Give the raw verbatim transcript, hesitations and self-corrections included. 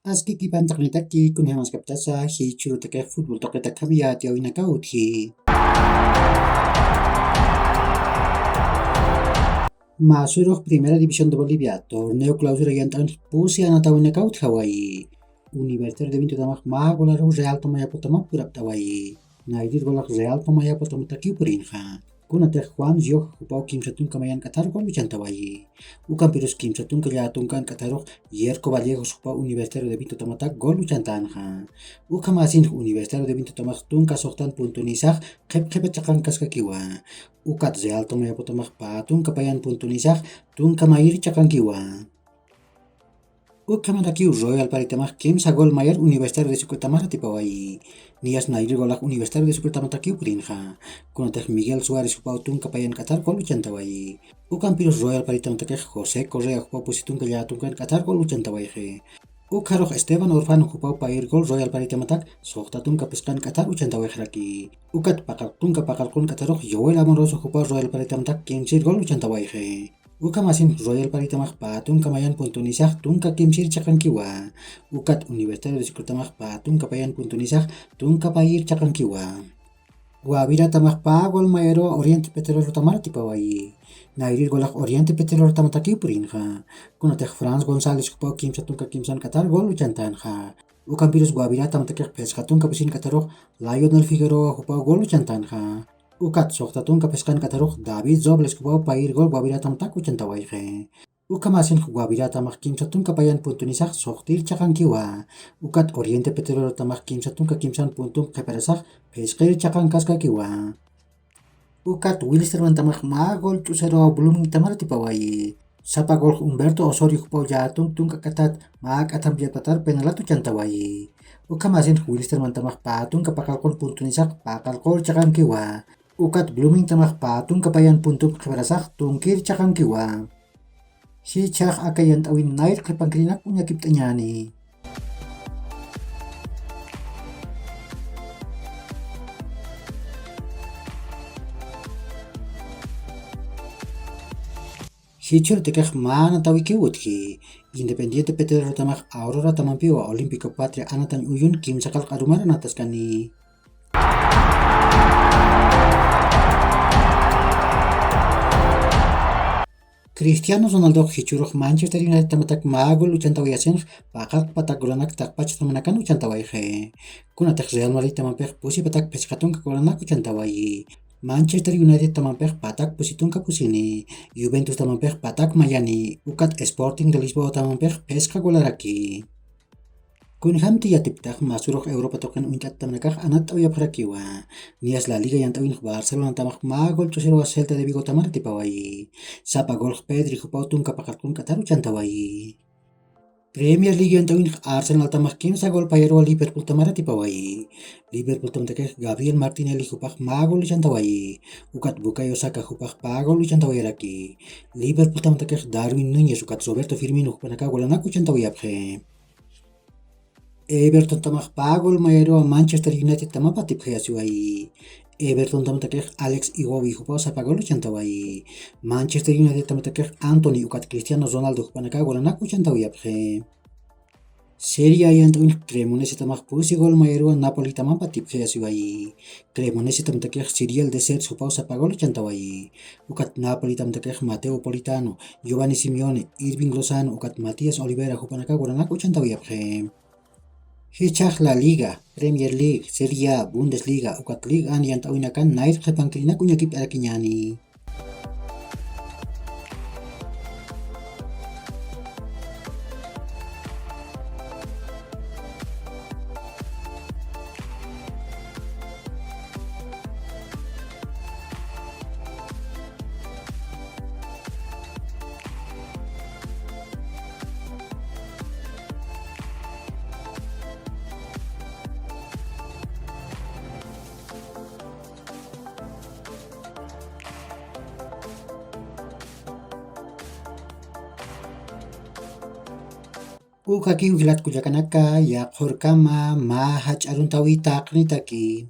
Aski kipantaqnitaki, kunjamaskaptasa jichhürutakix fútbol tuqitakham yatiyäwinakaw utji. Mä surux Primera División de Bolivia torneo clausura yant'anx pusi anatäwinakaw utjawayi. Universitario de Vintotamax mä golaruw Real Tomayapotamap purapt'awayi. Nayrir golax Real Tomayapotamatakiw purinxa. Kunatix Juan Rioja jupaw kimsa tunka mayank'atar gol uchantawayi. Ukampirus kimsa tunka llätunkank'atarux Yerko Vallejos jupaw Universitario de Vintotamatak gol uchantanxa. Ukhamasinx Universitario de Vintotamax tunka suxtan puntunisax qhipqhipa chiqankaskakiwa. Ukat Real Tomayapotamax pä tunka payan puntunisax tunka mayir chiqankiwa. Ukhamatakiw Royal Paritamax kimsa gol mayar Universitario de Sucretamar atipawayi. Niyas nayrir golax Universitario de Sucretamatakiw purinxa. Kunatix Miguel Suárez jupaw tunka payank'atar gol uchantawayi. Ukampirus Royal Paritamatakiq José Correa jupaw pusi tunka llätunkank'atar gol uchantawayxi. Ukharux Esteban Orfano jupaw payir gol Royal Paritamatak suxta tunka phisqank'atar uchantawayxaraki. Ukat paqal tunka paqalqunk'atarux Joel Amoroso jupaw Royal Paritamatak kimsir gol uchantawayxi. Ukhamasin Royal Paritamax pä tunka mayan puntunisax tunka kimsir chiqankiwa. Ukat Universitario de Sucretamax pä tunka payan puntunisax tunka payir chiqankiwa. Guaviratamax pä gol mayaruwa Oriente Petrolerotamar atipawayi. Nayrir golax Oriente Petrolerotamatakiw purinxa. Kunatix Franz González jupaw kimsa tunka kimsank'atar gol uchantanxa. Ukampirus Guaviratamatakix phisqa tunka pisink'atarux Lionel Figueroa jupaw gol uchantanxa. Ukat suxta tunka phisqank'atarux David Robles jupaw payir gol Guaviratamatak uchantawayxi. Ukhamasinx Guaviratamax kimsa tunka payan puntunisax suxtir chiqankiwa. Ukat Oriente Petrolerotamx kimsa tunka kimsan puntum qhipirasax phisqir chiqankaskakiwa. Ukat Wilstermantamax mä gol ch'usaruwa Bloomingtamar atipawayi. Sapa golx Humberto Osorio jupaw llätunk tunk'ak'atat mä k'atamp yatpatar penalat uchantawayi. Ukhamasinx Wilstermantamax pä tunka paqalqun puntunisax paqalqur chiqankiwa. Ukat Bloomingtamax pä tunka payan puntump qhipirasax tunkir chiqankiwa. Jichhax aka yant'äwin nayr qhipankirinak uñakipt'añäni. Jichhürutakix mä anatäwikiw utji. Independiente Petrolerotamax Auroratamampiwa Olímpico Patria anatañ uyun kimsa qallq arumar anataskani. Cristiano Ronaldox jichhürux Manchester Unitedtamatak mä gol uchantawayasinx paqallq patak golanak taqpach samanakan uchantawayxi. Kunatix Real Madridtamampix pusi patak phisqa tunka golanak uchantawayi. Manchester Unitedtamampix patak pusi tunka pusini. Juventustamampix patak mayani. Ukat Sporting de Lisboatamampix phisqa golaraki. Kunjamti yatipktax mä surux Europa tuqin uñt'attamnakax anatt'awayapxarakiwa. Niyas La Liga yant'äwinx Barcelonatamax mä gol ch'usiruwa Celta de Vigotamar atipawayi. Sapa golx Pedri jupaw tunka paqallq kunk'atar uchantawayi. Premier League yant'äwinx Arsenaltamax kimsa gol payaruwa Liverpooltamar atipawayi. Liverpooltamatakix Gabriel Martinelli jupax mä gol uchantawayi. Ukat Bukayo Saka jupax pä gol uchantawayaraki. Liverpooltamatakix Darwin Núñez ukat Roberto Firmino jupanakax golanak uchantawayapxi. Evertontamax pä gol mayaruwa Manchester Unitedtamap atipxayasiwayi. Evertontamtakix Alex Iwobi jupaw sapa gol uchantawayi. Manchester Unitedtamatakix Antony ukat Cristiano Ronaldo jupanakax golanak uchantawayapxi. Serie A yant'äwinx Cremonesetamax pusi gol mayaruwa Napolitamap atipxayasiwayi. Cremonesetamatakix Cyriel Dessers jupaw sapa gol uchantawayi. Ukat Napolitamtakix Matteo Politano, Giovanni Simeone, Irving Lozano ukat Matías Olivera jupanakax golanak uchantawayapxi. Jichhax La Liga, Premier League, Serie A, Bundesliga ukat Liga an yant'äwinakan nayr qhipankirinak uñakipt'arakiñäni. Ukakiw jilat kullakanaka, yaqhurkama mä jach'a aruntäwi taqnitaki.